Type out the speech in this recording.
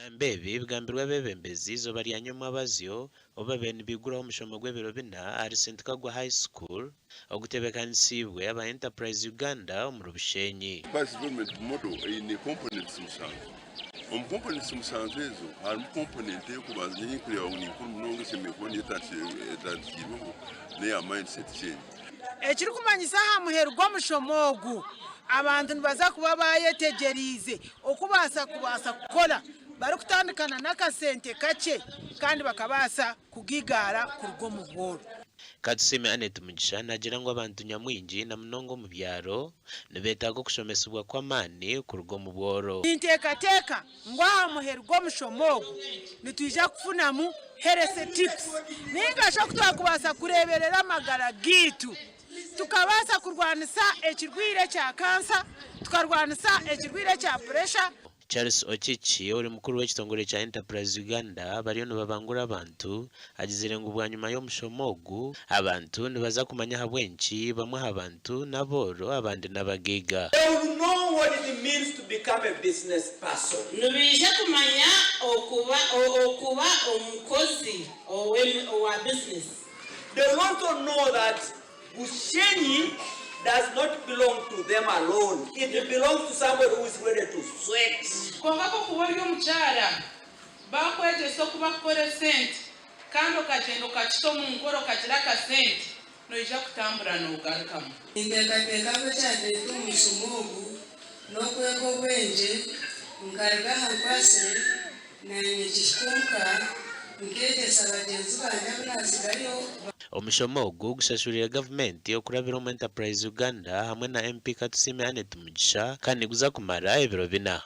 Ebigambo ebi bigambirwe abeebembezi eizooba rya nyomwabazyo obu babaire nibaiguraho omushomo gw'ebiro bina ahari St Kagwa High School ogutebeekanisiibwe aba Enterprise Uganda omuri Bushenyi. Parish Development Model eine components mushanju. Omu components mushanju ezo harimu component ey'okubanza nyowe ei nkureeba ngu ni nkuru munonga eshemereire kuba niyo etandikirweho n'eya mindset change. Ekirikumanyisa aha muheru gw'omushomo ogu, abantu nibaza kuba bayetegyereize okubaasa kubaasa kukora barikutandikana n'akasente kakye kandi bakabaasa kugigaara kuruga omu bworo. Katusiime Annet Mugisha naagira ngu abantu nyamwingi na munonga omu byaro nibeetaaga okushomesibwa kw'amaani kuruga omu bworo. Ninteekateeka ngu aha muheru gw'omushomo ogu nitwija kufunamu health tips ninga shi oku twakubaasa kureeberera amagara gaitu tukabaasa kurwanisa ekirwaire kya kansa, tukarwanisa ekirwaire kya puresha. Charles Ochichi ori mukuru w'ekitongore kya Enterprise Uganda bariyo nibabangura abantu agizire ngu bwanyima y'omushomo ogu abantu nibaza kumanya ahabw'enki bamwe aha bantu n'abooro abandi n'abagaiga. They will know what it means to become a business person. Nibaija kumanya okuba okuba omukozi owa bizinesi. They will also know that Bushenyi does not belong to them alone, it belongs to somebody who is ready to sweat. Kwonka ku okuba ori omukyara, baakwegyesa oku bakukora esente kandi okagyenda okakita omu nkora okagira akasente, noija kutambura noogarukamu. Ninteekateeka ngu ekyandeeta omu mushomo ogu n'okwega obwengye, nkaruga aha nkwatsire naanye nkihika omuka nkeegyesa bagyenzi bangye abu naatsigayo. Omushomo ogu gushashuriire gavumenti okurabira omu Enterprise Uganda hamwe na MP Katusiime Annet Mugisha kandi niguza kumara ebiro bina.